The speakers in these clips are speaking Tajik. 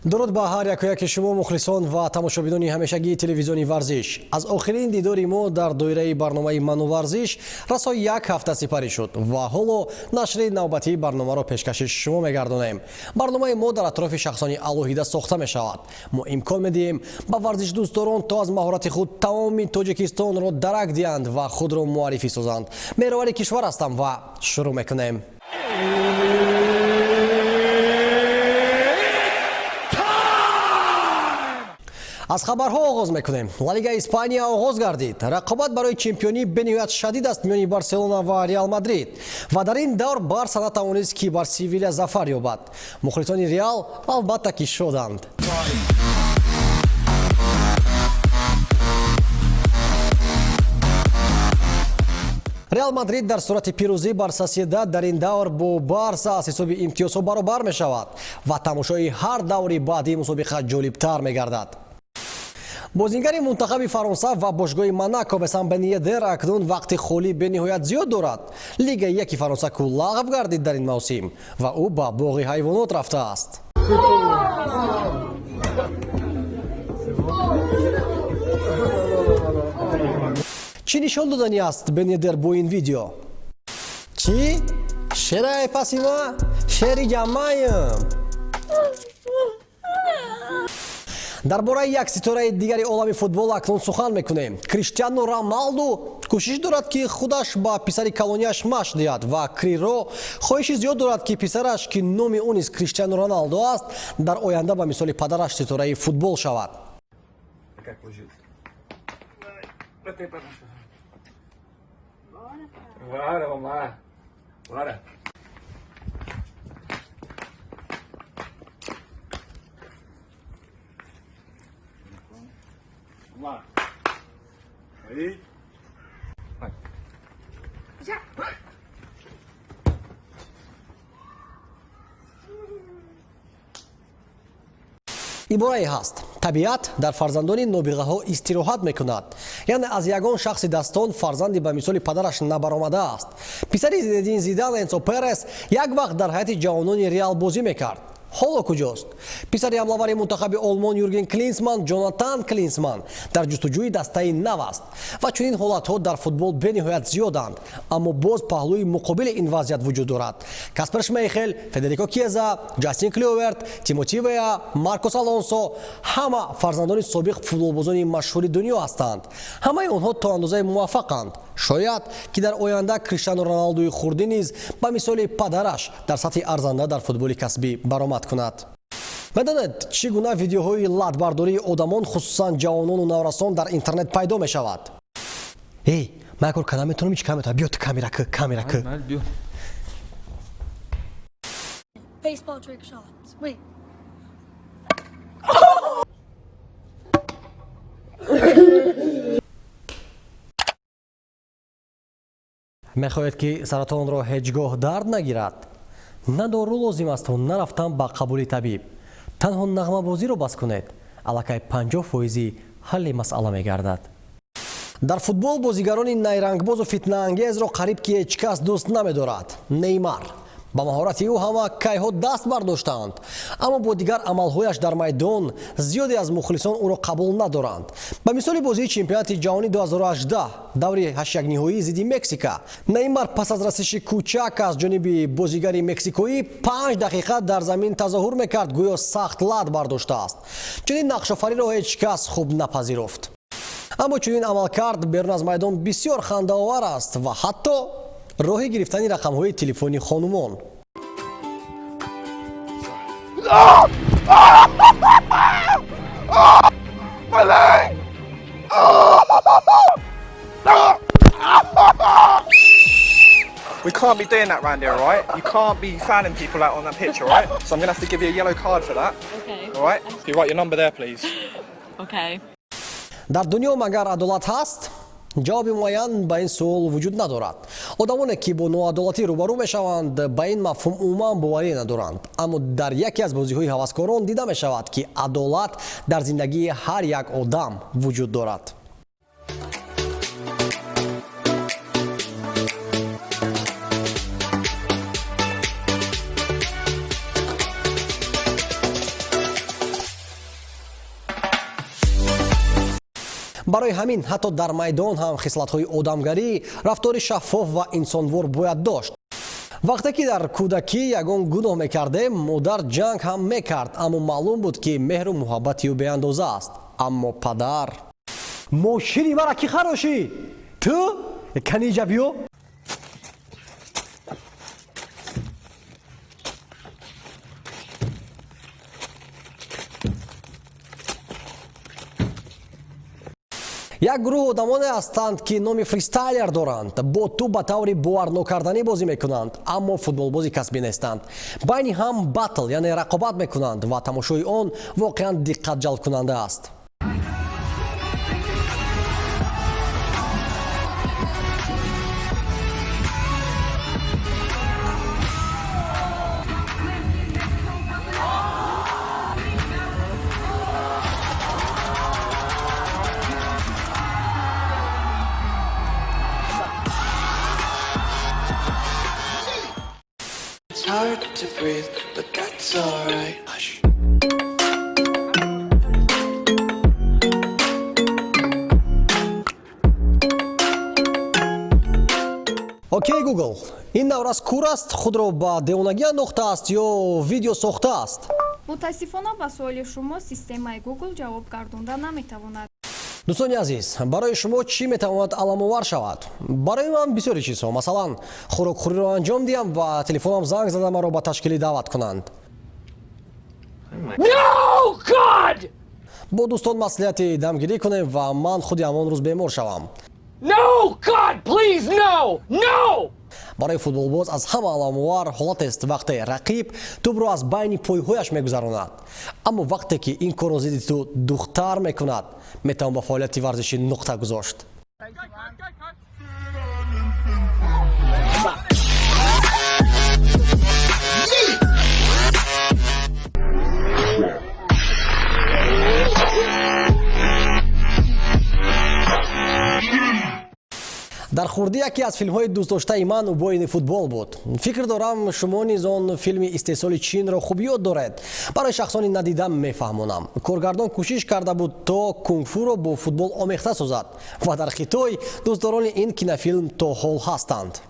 Дуруд ба ҳар яку яки шумо, мухлисон ва тамошобинони ҳамешагии телевизиони Варзиш. Аз охирин дидори мо дар доираи барномаи «Ману варзиш» расо як ҳафта сипарӣ шуд ва ҳоло нашри навбатии барномаро пешкаши шумо мегардонем. Барномаи мо дар атрофи шахсони алоҳида сохта мешавад. Мо имкон медиҳем ба варзишдӯстдорон, то аз маҳорати худ тамоми Тоҷикистонро дарак диҳанд ва худро муаррифӣ созанд. Меҳровари кишвар ҳастам ва шурӯъ мекунем. Аз хабарҳо оғоз мекунем. Ла Лига Испания оғоз гардид. Рақобат барои чемпионӣ бениҳоят шадид аст миёни Барселона ва Реал Мадрид, ва дар ин давр Барса натавонист, ки бар Севиля зафар ёбад. Мухлисони Реал, албатта, ки шоданд. Реал Мадрид дар сурати пирӯзӣ бар Сосьедад дар ин давр бо Барса аз ҳисоби имтиёзҳо баробар мешавад ва тамошои ҳар даври баъдии мусобиқа ҷолибтар мегардад. Бозингари мунтахаби Фаронса ва бошгоҳи Монако Весам Бен Йеддер акнун вақти холӣ бениҳоят зиёд дорад. Лигаи яки Фаронса ку лағв гардид дар ин мавсим ва ӯ ба боғи ҳайвонот рафтааст. Чӣ нишон додани аст Бен Йеддер бо ин видео? Чӣ шерае паси ма? Шери ҷамъаем. Дар бораи як ситораи дигари олами футбол акнун сухан мекунем. Криштиану Роналду кӯшиш дорад, ки худаш ба писари калонияш машқ диҳад, ва Криро хоҳиши зиёд дорад, ки писараш, ки номи ӯ низ Криштиану Роналдо аст, дар оянда ба мисоли падараш ситораи футбол шавад. Как ложиться? Bora, vamos lá. Bora. Vamos lá. Aí. Vai. Já. Иборае ҳаст: табиат дар фарзандони нобиғаҳо истироҳат мекунад. Яъне аз ягон шахси дастон фарзанди ба мисоли падараш набаромадааст. Писари Зинедин Зидан, Энсо Перес, як вақт дар ҳайати ҷавонони Реал бозӣ мекард. Ҳоло куҷост? Писари ҳамлавари мунтахаби Олмон Юрген Клинсман, Ҷонатан Клинсман, дар ҷустуҷӯи дастаи нав аст. Ва чунин ҳолатҳо дар футбол бениҳоят зиёданд. Аммо боз паҳлӯи муқобили ин вазъият вуҷуд дорад. Каспер Шмейхел, Федерико Кьеза, Ҷастин Клюверт, Тимоти Веа, Маркос Алонсо ҳама фарзандони собиқ футболбозони машҳури дунё ҳастанд. Ҳамаи онҳо то андозае муваффақанд. Шояд, ки дар оянда Криштиану Роналдуи хурдӣ низ ба мисоли падараш дар сатҳи арзанда дар футболи касбӣ баромад кунад. Медонед, чӣ гуна видеоҳои латбардории одамон, хусусан ҷавонону наврасон, дар интернет пайдо мешавад? Эй, ман як кор карда метавонам, ҳеч камера. Биё, ту камера кӣ, камера кӣ. Baseball trick shots. Wait. Мехоҳед, ки саратонро ҳеҷ гоҳ дард нагирад? На дору лозим асту, на рафтан ба қабули табиб. Танҳо нағмабозиро бас кунед, аллакай 50 фоизи ҳалли масъала мегардад. Дар футбол бозигарони найрангбозу фитнаангезро қариб ки ҳеҷ кас дӯст намедорад. Неймар: ба маҳорати ӯ ҳама кайҳо даст бардоштаанд, аммо бо дигар амалҳояш дар майдон зиёде аз мухлисон ӯро қабул надоранд. Ба мисоли бозии чемпионати ҷаҳонӣ 2018, даври ҳаштякниҳоии зидди Мексика, Неймар пас аз расиши кӯчак аз ҷониби бозигари мексикоӣ 5 дақиқа дар замин тазоҳур мекард, гӯё сахт лат бардоштааст. Чунин нақшофариро ҳеҷ кас хуб напазируфт. Аммо чунин амалкард берун аз майдон бисёр хандаовар аст ва ҳатто роҳи гирифтани рақамҳои телефони хонумон. My leg! We can't be doing that round here, alright? You can't be fouling people out on that pitch, alright? So I'm gonna have to give you a yellow card for that. Okay. Alright? You write your number there, please. Okay. Дар дунё магар адолат ҳаст? Ҷавоби муайян ба ин суол вуҷуд надорад. Одамоне, ки бо ноадолатӣ рӯбарӯ мешаванд, ба ин мафҳум умуман боварӣ надоранд. Аммо дар яке аз бозиҳои ҳаваскорон дида мешавад, ки адолат дар зиндагии ҳар як одам вуҷуд дорад. Барои ҳамин ҳатто дар майдон ҳам хислатҳои одамгарӣ, рафтори шаффоф ва инсонвор бояд дошт. Вақте ки дар кӯдакӣ ягон гуноҳ мекардем, модар ҷанг ҳам мекард, аммо маълум буд, ки меҳру муҳаббати ӯ беандоза аст. Аммо падар: мошини мара кӣ харошӣ? Ту? Каниҷа биё. Як гурӯҳ одамоне ҳастанд, ки номи фристайлер доранд. Бо тӯб ба таври боварнокарданӣ бозӣ мекунанд, аммо футболбози касбӣ нестанд. Байни ҳам батл, яъне рақобат мекунанд ва тамошои он воқеан диққатҷалбкунанда аст. It's hard to breathe, but that's alright. Hush. Окей, Гугл, ин наврас кур аст, худро ба девонагӣ андохтааст ё видео сохтааст? Мутаассифона, ба суоли шумо системаи Google ҷавоб гардонда наметавонад. Дӯстони азиз, барои шумо чӣ метавонад аламовар шавад? Барои ман бисёри чизҳо, масалан, хӯрокхӯриро анҷом диҳам ва телефонам занг зада маро ба ташкилӣ даъват кунанд. No, God! Бо дӯстон маслиҳати дамгирӣ кунем ва ман худи ҳамон рӯз бемор шавам. No, God, please, no! No! Барои футболбоз аз ҳама аламовар ҳолатест, вақте рақиб тӯбро аз байни пойҳояш мегузаронад. Аммо вақте ки ин корро зидди ту духтар мекунад, метавон ба фаъолияти варзишӣ нуқта гузошт. Дар хурдӣ яке аз филмҳои дӯстдоштаи ман Убоини футбол буд. Фикр дорам, шумо низ он филми истеҳсоли Чинро хуб ёд доред. Барои шахсони надида мефаҳмонам: коргардон кӯшиш карда буд, то кунгфуро бо футбол омехта созад ва дар Хитой дӯстдорони ин кинофилм то ҳол ҳастанд.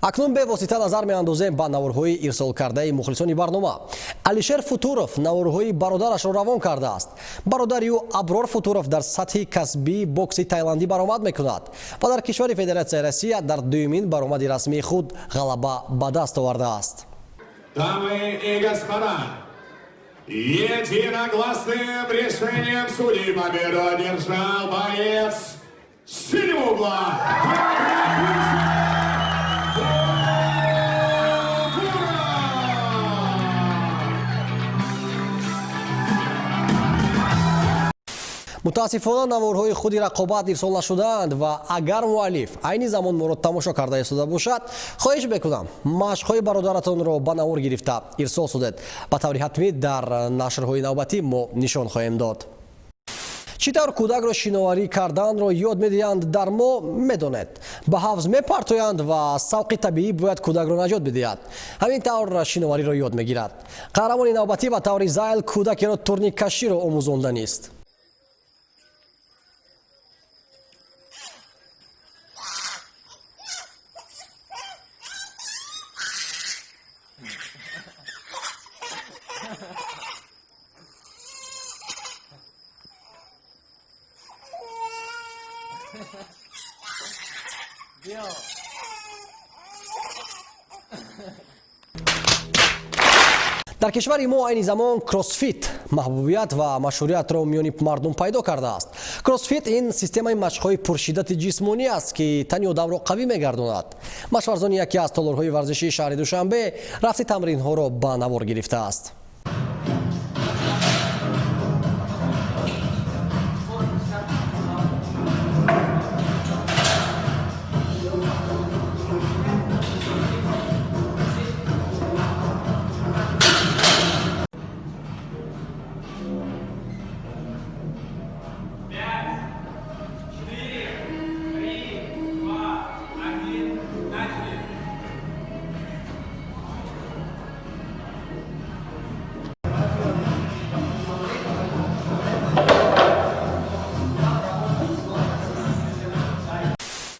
Акнун бевосита назар меандозем ба наворҳои ирсолкардаи мухлисони барнома. Алишер Футуров наворҳои бародарашро равон кардааст. Бародари ӯ Аброр Футуров дар сатҳи касбии бокси тайландӣ баромад мекунад ва дар кишвари Федератсияи Россия дар дуюмин баромади расмии худ ғалаба ба даст овардааст. Дамы и господа, единогласным решением судей победу одержал боец синего угла. Мутаассифона, наворҳои худи рақобат ирсол нашудаанд ва агар муаллиф айни замон моро тамошо карда истода бошад, хоҳиш мекунам, машқҳои бародаратонро ба навор гирифта ирсол созед. Ба таври ҳатмӣ дар нашрҳои навбатӣ мо нишон хоҳем дод. Чӣ тавр кӯдакро шиноварӣ карданро ёд медиҳанд дар мо, медонед: ба ҳавз мепартоянд ва савқи табиӣ бояд кӯдакро наҷот бидиҳад. Ҳамин тавр шиновариро ёд мегирад. Қаҳрамони навбатӣ ба таври зайл кӯдакеро турниккаширо омӯзонданист. Дар кишвари мо айни замон кроссфит маҳбубият ва машҳуриятро миёни мардум пайдо кардааст. Кроссфит ин системаи машқҳои пуршиддати ҷисмонӣ аст, ки тани одамро қавӣ мегардонад. Машқварзони яке аз толорҳои варзишии шаҳри Душанбе рафти тамринҳоро ба навор гирифтааст.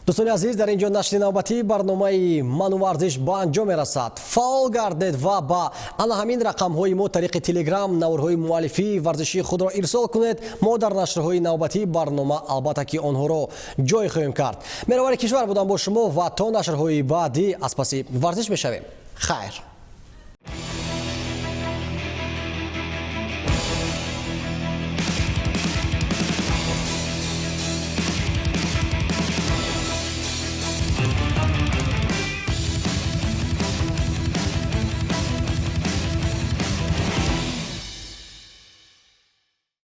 Дӯстони азиз, дар ин ҷо нашри навбатии барномаи «Ману варзиш» ба анҷом мерасад. Фаъол гардед ва ба ана ҳамин рақамҳои мо тариқи Телеграм наворҳои муаллифии варзишии худро ирсол кунед. Мо дар нашрҳои навбатии барнома албатта ки онҳоро ҷой хоҳем кард. Меҳровари кишвар будам бо шумо ва то нашрҳои баъдӣ аз паси варзиш мешавем. Хайр.